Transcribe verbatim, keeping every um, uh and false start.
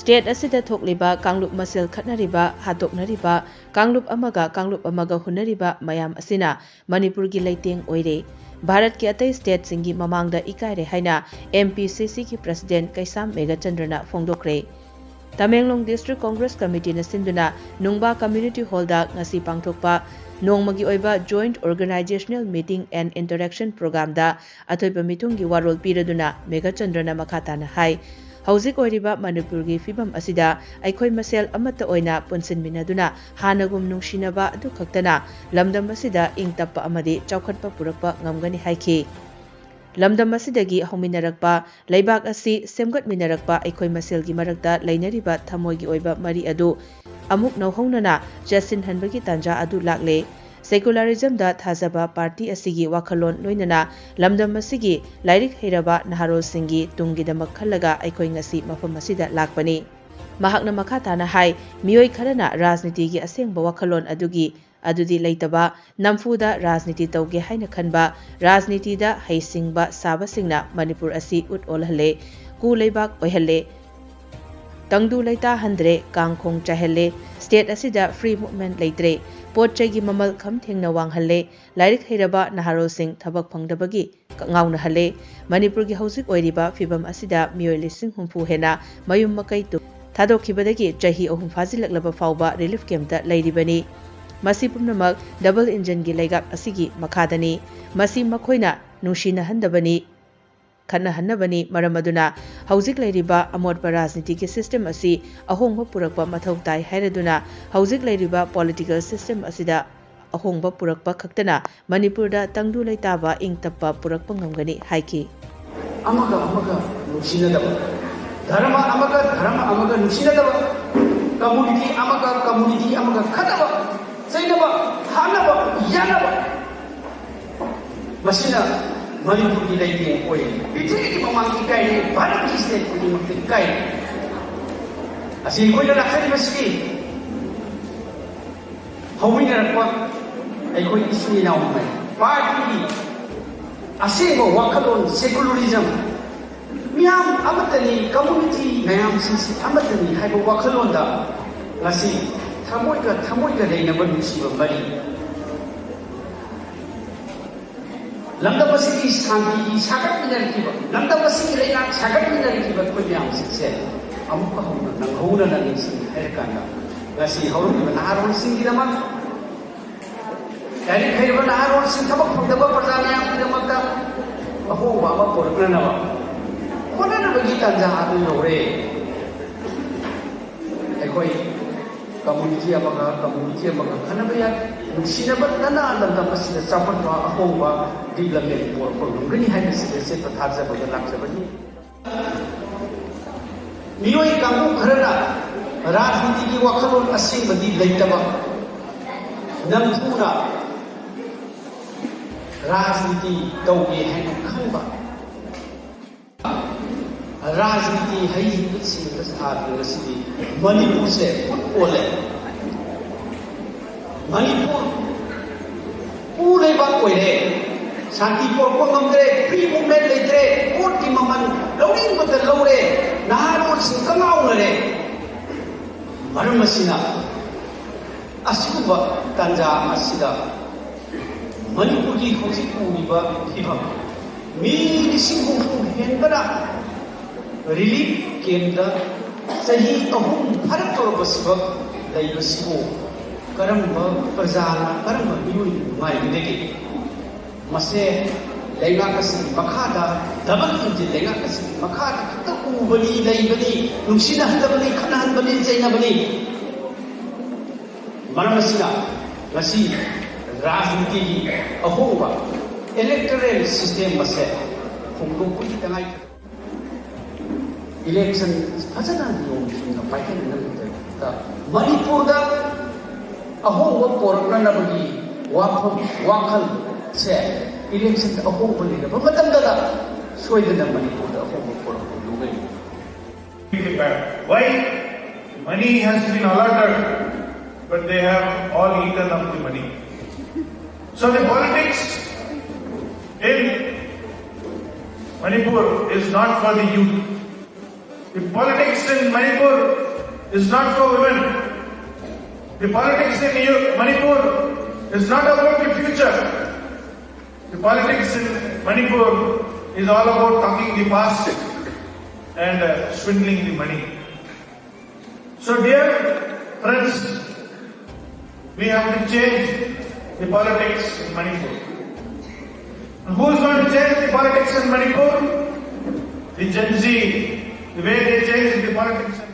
State ꯑꯁꯤꯗ ꯊꯣꯛꯂꯤꯕ ꯀꯥꯡꯂꯨꯞ ꯃꯁꯦꯜ ꯈꯠꯅꯔꯤꯕ, ꯍꯥꯠꯇꯣꯛꯅꯔꯤꯕ, ꯀꯥꯡꯂꯨꯞ ꯑꯃꯒ ꯀꯥꯡꯂꯨꯞ ꯑꯃꯒ ꯍꯨꯟꯅꯔꯤꯕ ꯃꯌꯥꯝ ꯑꯁꯤꯅ ꯃꯅꯤꯄꯨꯔꯒꯤ ꯂꯩꯇꯦꯡ ꯑꯣꯏꯔꯦ꯫ ꯚꯥꯔꯠꯀꯤ ꯑꯇꯩ ꯁ꯭ꯇꯦꯠꯁꯤꯡꯒꯤ ꯃꯃꯥꯡꯗ ꯏꯀꯥꯏꯔꯦ ꯍꯥꯏꯅ ꯑꯦꯝ ꯄꯤ ꯁꯤ ꯁꯤꯒꯤ ꯄ꯭ꯔꯁꯤꯗꯦꯟꯠ ꯀꯩꯁꯥꯝ ꯃꯦꯘꯆꯟꯗ꯭ꯔꯅ ꯐꯣꯡꯗꯣꯛꯈ꯭ꯔꯦ꯫ ꯇꯃꯦꯡꯂꯣꯡ ꯗꯤꯁꯇ꯭ꯔꯤꯛ ꯀꯣꯡꯒ꯭ꯔꯦꯁ ꯀꯃꯤꯇꯤꯅ ꯁꯤꯟꯗꯨꯅ ꯅꯨꯡꯕꯥ ꯀꯝꯃ꯭ꯌꯨꯅꯤꯇꯤ ꯍꯣꯜꯗ ꯉꯁꯤ ꯄꯥꯡꯊꯣꯛꯄ ꯅꯣꯡꯃꯒꯤ ꯑꯣꯏꯕ Joint Organizational Meeting and Interaction Programꯗ ꯑꯊꯣꯏꯕ ꯃꯤꯊꯨꯡꯒꯤ ꯋꯥꯔꯣꯜ ꯄꯤꯔꯗꯨꯅ ꯃꯦꯘꯆꯟꯗ꯭ꯔꯅ ꯃꯈꯥ ꯇꯥꯅ ꯍꯥꯏ, ꯍꯧꯖꯤꯛ ꯑꯣꯏꯔꯤꯕ ꯃꯅꯤꯄꯨꯔꯒꯤ ꯐꯤꯕꯝ ꯑꯁꯤꯗ ꯑꯩꯈꯣꯏ ꯃꯁꯦꯜ ꯑꯃꯠꯇ ꯑꯣꯏꯅ ꯄꯨꯟꯁꯤꯟꯃꯤꯟꯅꯗꯨꯅ ꯍꯥꯟꯅꯒꯨꯝ ꯅꯨꯡꯁꯤꯅꯕ ꯑꯗꯨ ꯈꯛꯇꯅ ꯂꯝꯗꯝ ꯑꯁꯤꯗ ꯏꯪ ꯇꯞꯄ ꯑꯃꯗꯤ ꯆꯥꯎꯈꯠꯄ ꯄꯨꯔꯛꯄ ꯉꯝꯒꯅꯤ ꯍꯥꯏꯈꯤ꯫ ꯂꯝꯗꯝ ꯑꯁꯤꯗꯒꯤ ꯍꯧꯃꯤꯟꯅꯔꯛꯄ, ꯂꯩꯕꯥꯛ ꯑꯁꯤ ꯁꯦꯝꯒꯠꯃꯤꯟꯅꯔꯛꯄ ꯑꯩꯈꯣꯏ ꯃꯁꯦꯜꯒꯤ ꯃꯔꯛꯇ ꯂꯩꯅꯔꯤꯕ ꯊꯃꯣꯏꯒꯤ ꯑꯣꯏꯕ ꯃꯔꯤ ꯑꯗꯨ ꯑꯃꯨꯛ ꯅꯧꯍꯧꯅꯅ ꯆꯦꯠꯁꯤꯟꯍꯟꯕꯒꯤ ꯇꯥꯟꯖꯥ ꯑꯗꯨ ꯂꯥꯛꯂꯦ꯫ ꯁꯦꯀꯨꯂꯔꯤꯖꯝꯗ ꯊꯥꯖꯕ ꯄꯥꯔꯇꯤ ꯑꯁꯤꯒꯤ ꯋꯥꯈꯜꯂꯣꯟ ꯂꯣꯏꯅꯅ ꯂꯝꯗꯝ ꯑꯁꯤꯒꯤ ꯂꯥꯏꯔꯤꯛ ꯍꯩꯔꯕ ꯅꯍꯥꯔꯣꯜꯁꯤꯡꯒꯤ ꯇꯨꯡꯒꯤꯗꯃꯛ ꯈꯜꯂꯒ ꯑꯩꯈꯣꯏ ꯉꯁꯤ ꯃꯐꯝ ꯑꯁꯤꯗ ꯂꯥꯛꯄꯅꯤ꯫ ꯃꯍꯥꯛꯅ ꯃꯈꯥ ꯇꯥꯅ ꯍꯥꯏ, ꯃꯤꯑꯣꯏ ꯈꯔꯅ ꯔꯥꯖꯅꯤꯇꯤꯒꯤ ꯑꯁꯦꯡꯕ ꯋꯥꯈꯜꯂꯣꯟ ꯑꯗꯨꯒꯤ ꯑꯗꯨꯗꯤ ꯂꯩꯇꯕ, ꯅꯝꯐꯨꯗ ꯔꯥꯖꯅꯤꯇꯤ ꯇꯧꯒꯦ ꯍꯥꯏꯅ ꯈꯟꯕ, ꯔꯥꯖꯅꯤꯇꯤꯗ ꯍꯩꯁꯤꯡꯕ ꯁꯥꯕꯁꯤꯡꯅ ꯃꯅꯤꯄꯨꯔ ꯑꯁꯤ ꯎꯠ ꯑꯣꯜꯍꯜꯂꯦ, ꯀꯨ ꯂꯩꯕꯥꯛ ꯑꯣꯏꯍꯜꯂꯦ, ꯇꯪꯗꯨ ꯂꯩꯇꯥꯍꯟꯗ꯭ꯔꯦ, ꯀꯥꯡꯈꯣꯡ ꯆꯥꯏꯍꯜꯂꯦ꯫ ꯁ꯭ꯇꯦꯠ ꯑꯁꯤꯗ ꯐ꯭ꯔꯤ ꯃꯨꯚꯃꯦꯟꯠ ꯂꯩꯇ꯭ꯔꯦ꯫ ꯄꯣꯠ ꯆꯩꯒꯤ ꯃꯃꯜ ꯈꯝ ꯊꯦꯡꯅ ꯋꯥꯡꯍꯜꯂꯦ꯫ ꯂꯥꯏꯔꯤꯛ ꯍꯩꯔꯕ ꯅꯍꯥꯔꯣꯜꯁꯤꯡ ꯊꯕꯛ ꯐꯪꯗꯕꯒꯤ ꯉꯥꯎꯅꯍꯜꯂꯦ꯫ ꯃꯅꯤꯄꯨꯔꯒꯤ ꯍꯧꯖꯤꯛ ꯑꯣꯏꯔꯤꯕ ꯐꯤꯕꯝ ꯑꯁꯤꯗ ꯃꯤꯑꯣꯏ ꯂꯤꯁꯤꯡ ꯍꯨꯝꯐꯨ ꯍꯦꯟꯅ ꯃꯌꯨꯝ ꯃꯀꯩ ꯇꯨ-, ꯊꯥꯗꯣꯛꯈꯤꯕꯗꯒꯤ ꯆꯍꯤ ꯑꯍꯨꯝ ꯐꯥꯖꯤꯜꯂꯛꯂꯕ ꯐꯥꯎꯕ ꯔꯤꯂꯤꯐ ꯀꯦꯝꯞꯇ ꯂꯩꯔꯤꯕꯅꯤ꯫ ꯃꯁꯤ ꯄꯨꯝꯅꯃꯛ ꯗꯕꯜ ꯏꯟꯖꯤꯟꯒꯤ ꯂꯩꯉꯥꯛ ꯑꯁꯤꯒꯤ ꯃꯈꯥꯗꯅꯤ꯫ ꯃꯁꯤ ꯃꯈꯣꯏꯅ ꯅꯨꯡꯁꯤꯅꯍꯟꯗꯕꯅꯤ, ꯈꯠꯅꯍꯟꯅꯕꯅꯤ꯫ ꯃꯔꯝ ꯑꯗꯨꯅ ꯍꯧꯖꯤꯛ ꯂꯩꯔꯤꯕ ꯑꯃꯣꯠꯄ ꯔꯥꯖꯅꯤꯇꯤꯒꯤ ꯁꯤꯁꯇꯦꯝ ꯑꯁꯤ ꯑꯍꯣꯡꯕ ꯄꯨꯔꯛꯄ ꯃꯊꯧ ꯇꯥꯏ ꯍꯥꯏꯔꯗꯨꯅ ꯍꯧꯖꯤꯛ ꯂꯩꯔꯤꯕ ꯄꯣꯂꯤꯇꯤꯀꯦꯜ ꯁꯤꯁꯇꯦꯝ ꯑꯁꯤꯗ ꯑꯍꯣꯡꯕ ꯄꯨꯔꯛꯄ ꯈꯛꯇꯅ ꯃꯅꯤꯄꯨꯔꯗ ꯇꯪꯗꯨ ꯂꯩꯇꯥꯕ ꯏꯪ ꯇꯞꯄ ꯄꯨꯔꯛꯄ ꯉꯝꯒꯅꯤ ꯍꯥꯏꯈꯤ꯫ ꯑꯃꯒ ꯑꯃꯒ ꯅꯨꯡꯁꯤꯅꯗꯕ, ꯙꯔꯃ ꯑꯃꯒ ꯙꯔꯃ ꯑꯃꯒ ꯅꯨꯡꯁꯤꯅꯗꯕ, ꯀꯝꯃꯨꯅꯤꯇꯤ ꯑꯃꯒ ꯀꯝꯃꯨꯅꯤꯇꯤ ꯑꯃꯒ ꯈꯠꯅꯕ, ꯆꯩꯅꯕ, ꯍꯥꯠꯅꯕ, ꯌꯥꯅꯕ, ꯃꯁꯤꯅ ꯃꯅꯤꯄꯨꯔꯒꯤ ꯂꯩꯇꯦꯡ ꯑꯣꯏꯔꯤ꯫ ꯄ꯭ꯔꯤꯊꯤꯕꯤꯒꯤ ꯃꯃꯥꯡꯗ ꯏꯀꯥꯏꯔꯤ, ꯚꯥꯔꯠꯀꯤ ꯁ꯭ꯇꯦꯠ ꯈꯨꯗꯤꯡꯃꯛꯇ ꯏꯀꯥꯏꯔꯤ꯫ ꯑꯁꯤ ꯑꯩꯈꯣꯏꯅ ꯂꯥꯛꯆꯔꯤꯕꯁꯤꯗꯤ ꯍꯧꯃꯤꯟꯅꯔꯛꯄ ꯑꯩꯈꯣꯏ ꯏꯆꯤꯟ ꯏꯅꯥꯎ ꯃꯈꯩ ꯄꯥꯔꯇꯤꯒꯤ ꯑꯁꯦꯡꯕ ꯋꯥꯈꯜꯂꯣꯟ, ꯁꯦꯀꯨꯂꯔꯤꯖꯝ, ꯃꯤꯌꯥꯝ ꯑꯃꯠꯇꯅꯤ, ꯀꯝꯃꯨꯅꯤꯇꯤ ꯃꯌꯥꯝꯁꯤꯡꯁꯤ ꯑꯃꯠꯇꯅꯤ ꯍꯥꯏꯕ ꯋꯥꯈꯜꯂꯣꯟꯗ ꯉꯁꯤ ꯊꯃꯣꯏꯒ ꯊꯃꯣꯏꯒ ꯂꯩꯅꯕ ꯅꯨꯡꯁꯤꯕ ꯃꯔꯤ, ꯂꯝꯗꯝ ꯑꯁꯤꯒꯤ ꯁꯥꯟꯇꯤꯒꯤ ꯁꯥꯒꯠꯃꯤꯟꯅꯔꯛꯈꯤꯕ, ꯂꯝꯗꯝ ꯑꯁꯤꯒꯤ ꯂꯩꯉꯥꯛ ꯁꯥꯒꯠꯃꯤꯟꯅꯔꯛꯈꯤꯕ ꯑꯩꯈꯣꯏ ꯃꯌꯥꯝꯁꯤꯡꯁꯦ ꯑꯃꯨꯛꯀ ꯍꯧꯅ ꯅꯪꯍꯧꯅꯅ ꯅꯤꯡꯁꯤꯡꯒꯦ ꯍꯥꯏꯔꯀꯥꯟꯗ ꯉꯁꯤ ꯍꯧꯔꯛꯂꯤꯕ ꯅꯍꯥꯔꯣꯜꯁꯤꯡꯒꯤꯗꯃꯛ, ꯂꯥꯏꯔꯤꯛ ꯍꯩꯔꯕ ꯅꯍꯥꯔꯣꯜꯁꯤꯡ, ꯊꯕꯛ ꯐꯪꯗꯕ ꯄ꯭ꯔꯖꯥ ꯃꯌꯥꯝꯒꯤꯗꯃꯛꯇ ꯑꯍꯣꯡꯕ ꯑꯃ ꯄꯨꯔꯛꯅꯅꯕ ꯍꯣꯠꯅꯅꯕꯒꯤ ꯇꯥꯟꯖꯥ ꯑꯗꯨ ꯌꯧꯔꯦ꯫ ꯑꯩꯈꯣꯏ ꯀꯝꯃꯨꯅꯤꯇꯤ ꯑꯃꯒ ꯀꯝꯃꯨꯅꯤꯇꯤ ꯑꯃꯒ ꯈꯟꯅꯕ ꯌꯥꯏ꯫ ꯅꯨꯡꯁꯤꯅꯕ ꯅꯅꯥ ꯂꯝꯗꯝ ꯑꯁꯤꯗ ꯆꯥꯎꯈꯠꯄ, ꯑꯍꯣꯡꯕ, ꯗꯤꯕ꯭ꯂꯞꯃꯦꯟ ꯄꯨꯔꯛꯄ ꯉꯝꯒꯅꯤ ꯍꯥꯏꯕꯁꯤꯗ ꯑꯆꯦꯠꯄ ꯊꯥꯖꯕꯒ ꯂꯥꯛꯆꯕꯅꯤ꯫ ꯃꯤꯑꯣꯏ ꯀꯥꯡꯕꯨ ꯈꯔꯅ ꯔꯥꯖꯅꯤꯇꯤꯒꯤ ꯋꯥꯈꯜꯂꯣꯟ ꯑꯁꯦꯡꯕꯗꯤ ꯂꯩꯇꯕ, ꯅꯝꯊꯨꯅ ꯔꯥꯖꯅꯤꯇꯤ ꯇꯧꯒꯦ ꯍꯥꯏꯅ ꯈꯟꯕ, ꯔꯥꯖꯅꯤꯇꯤ ꯍꯩꯍꯤꯡꯕ ꯁꯦꯡꯕ ꯁꯥꯗꯅ ꯉꯁꯤꯗꯤ ꯃꯅꯤꯄꯨꯔꯁꯦ ꯐꯨꯠ ꯑꯣꯜꯂꯦ꯫ ꯃꯅꯤꯄꯨꯔ ꯎ ꯂꯩꯕꯥꯛ ꯑꯣꯏꯔꯦ꯫ ꯁꯥꯟꯇꯤ ꯄꯨꯔꯛꯄ ꯉꯝꯗ꯭ꯔꯦ, ꯐ꯭ꯔꯤ ꯃꯨꯚꯃꯦꯟ ꯂꯩꯇ꯭ꯔꯦ, ꯚꯣꯠꯀꯤ ꯃꯃꯜ ꯂꯧꯅꯤꯡꯕꯗ ꯂꯧꯔꯦ, ꯅꯍꯥꯔꯣꯜꯁꯤꯡ ꯀꯉꯥꯎꯅꯔꯦ꯫ ꯃꯔꯝ ꯑꯁꯤꯅ ꯑꯁꯤꯒꯨꯝꯕ ꯇꯥꯟꯖꯥ ꯑꯁꯤꯗ ꯃꯅꯤꯄꯨꯔꯒꯤ ꯍꯧꯖꯤꯛ ꯎꯔꯤꯕ ꯐꯤꯕꯝ, ꯃꯤ ꯂꯤꯁꯤꯡ ꯍꯨꯝꯐꯨ ꯍꯦꯟꯕꯅ ꯔꯤꯂꯤꯐ ꯀꯦꯝꯗ ꯆꯍꯤ ꯑꯍꯨꯝ ꯐꯥꯔꯛꯇꯧꯔꯕꯁꯤꯕꯛ ꯂꯩꯕꯁꯤꯕꯨ ꯀꯔꯝꯕ ꯄ꯭ꯔꯖꯥꯅ, ꯀꯔꯝꯕ ꯃꯤꯑꯣꯏꯅ ꯅꯨꯡꯉꯥꯏꯒꯗꯒꯦ? ꯃꯁꯦ ꯂꯩꯉꯥꯛ ꯑꯁꯤꯒꯤ ꯃꯈꯥꯗ, ꯗꯕꯜ ꯏꯟꯖꯤꯟ ꯂꯩꯉꯥꯛ ꯑꯁꯤꯒꯤ ꯃꯈꯥꯗ ꯈꯛꯇ ꯎꯕꯅꯤ, ꯂꯩꯕꯅꯤ, ꯅꯨꯡꯁꯤꯅꯍꯟꯗꯕꯅꯤ, ꯈꯠꯅꯍꯟꯕꯅꯤ, ꯆꯩꯅꯕꯅꯤ꯫ ꯃꯔꯝ ꯑꯁꯤꯅ ꯉꯁꯤ ꯔꯥꯖꯅꯤꯇꯤꯒꯤ ꯑꯍꯣꯡꯕ, ꯏꯂꯦꯛꯇꯣꯔꯦꯜ ꯁꯤꯁꯇꯦꯝ ꯑꯁꯦ ꯍꯣꯡꯗꯣꯛꯄꯒꯤ ꯇꯉꯥꯏ ꯐꯗꯦ꯫ ꯏꯂꯦꯛꯁꯟ ꯐꯖꯅ ꯅꯤꯌꯣꯝ ꯆꯨꯝꯅ ꯄꯥꯏꯈꯠꯅꯅꯕꯒꯤꯗꯃꯛꯇ ꯃꯅꯤꯄꯨꯔꯗ ꯑꯍꯣꯡꯕ ꯄꯣꯔꯛꯅꯅꯕꯒꯤ ꯋꯥꯐꯝ, ꯋꯥꯈꯜꯁꯦ ꯏꯂꯦꯛꯁꯟꯗ ꯑꯍꯣꯡꯕ ꯂꯩꯔꯕ ꯃꯇꯝꯗꯗ ꯁꯣꯏꯗꯅ ꯃꯅꯤꯄꯨꯔꯗ ꯑꯍꯣꯡꯕ ꯄꯣꯔꯛꯄ ꯉꯝꯒꯅꯤ꯫ Why money has been allotted, but they have all eaten up the money. So the politics in Manipur is not for the youth. The politics in Manipur is not for women. The politics in U- Manipur is not about the future. The politics in Manipur is all about talking the past and uh, swindling the money. So, dear friends, we have to change the politics in Manipur. And who is going to change the politics in Manipur? The Gen Z, the way they change the politics in